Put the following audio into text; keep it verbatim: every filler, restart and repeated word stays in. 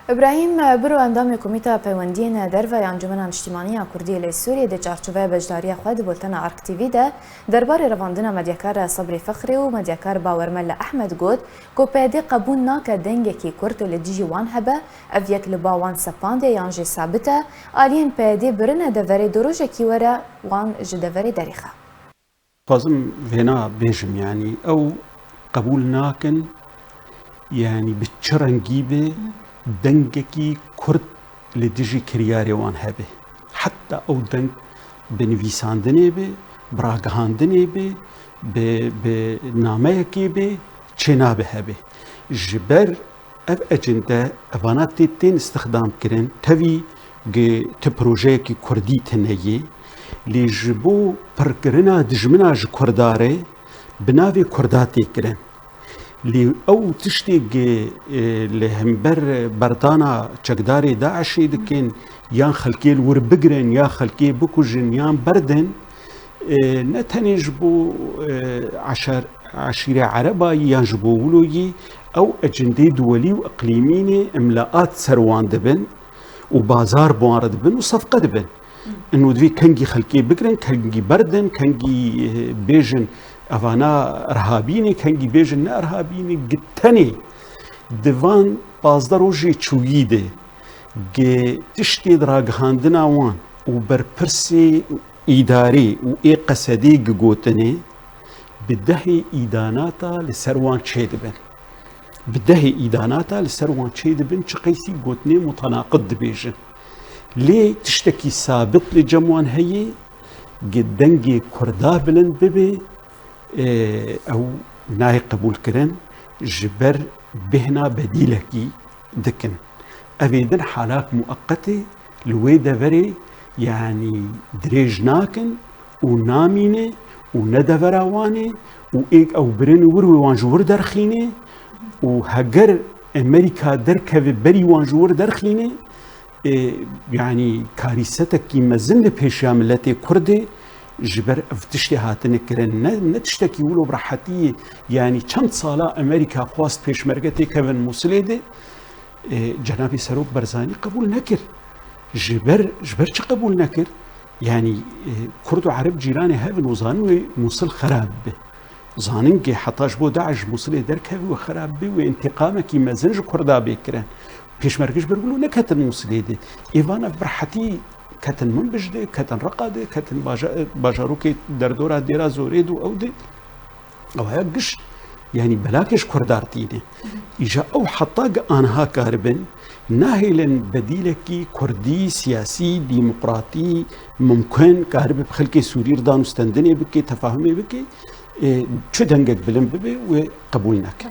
Îbrahîm Biro, endamê Komîta Peywendiyên Derve ya Encûmena Niştîmanî ya Kurdî li Sûriyê, di çarçoveya beşdariya xwe di bultena Ark T V de derbarê revandina medyakar Sebrî Fikrî û medyakar Bawermel Ehmed got ku P Y D qebûl nake dengekî Kurd li dijî wan hebe, ev yek li ba wan sepandê yan jî sabit e, aliyên P Y D birine deverê, di rojekî were wan ji deverê derêxe. Dixwazim vêna bêjim, yanî ew qebûl nakin, yanî bi çi rengî be dengekî Kurd li dijî kiryarê wan hebe. Heta ew deng bi nivîsandinê be, bi ragihandinê be, bi, bi nameyekê be, çênabe hebe. Ji ber ev ecinde, evana tê tên îstixdamkirin, tevî gi ti projeyekî kurdî tune ye, lê ji bo pirkirina dijmina ji kurda re bi navê kurda tê kirin. Lê ew tiştê gi, e, li hember berdana çekdarê DAIŞê dikin, yan xelkê li wir bigirin, ya xelkê bikujin, yan berdin, e, ne tenê ji bo, e, eşer-, eşîrê erebayî yan ji bo wilo yî, ew ecindê duwelî û iqlîmî ne, imlaat ser wan dibin û bazar bi wan re dibin û sefqe dibin. Ino divê kengî xelkê bigirin, kengî berdin, kengî, e, bêjin evana irhabî ne, kengî bêjin ne irhabî ne, gi tenê di van pazdeh rojê çûyî de gi tiştê di ragihandina wan û berpirsê îdarê û ê qesedê gi gotinê, bi dehê îdanata li ser wan çêdibin. Bi dehê îdanata li ser wan çêdibin, çi qeysî gotinê mutenaqid dibêjin. Lê tiştekî sabit li cem wan heye, gi dengê kurda bilind bibe, e, ew nayê qebûlkirin, ji ber bêhna bedîlekî dikin. Ev ê din halak mueqetê li wê deverê, yanî dirêj nakin û namîne û ne devera wan e û êk ew birin wir wê wan ji wir derxîne û heger Amerîka derkeve berî wan ji wir derxîne, e, yanî karîsetekî mezin li pêşiya miletê Kurdê ji ber ev tiştê hatine kirin. Ne, ne tiştekî wilo bi rehetî ye. Yanî çend sala Amerîka xwest pêşmerge têkevin Mûsilê de, e, Cenabê Serok Barzanî qebûl nekir. Ji ber, ji ber çi qebûl nekir? Yanî, e, Kurd û Ereb cîranê hev in û zanin wê Mûsil xerab be. Zanin ke heta ji bo DAIŞ ji Mûsilê derkeve û xerab be, wê întîqamekî mezin ji Kurda bê kirin. Pêşmerge ji ber wilo neketin Mûsilê de. Ê van ev bi rehetî ketin Minbij de, ketin Reqa de, ketin baja-, bajarokê derdora Dêra Zorê de û ew de. Ew haya giş, yanî belakê ji Kurda re tîne. Îja ew heta gi aniha karibin, nahêlin bedîlekî kurdî, siyasî, demokratî, mimkun, karibe bi xelkê Sûrî re danûstendinê bike, tefahumê bike, e, çi dengek bilind bibe, wê qebûl neke.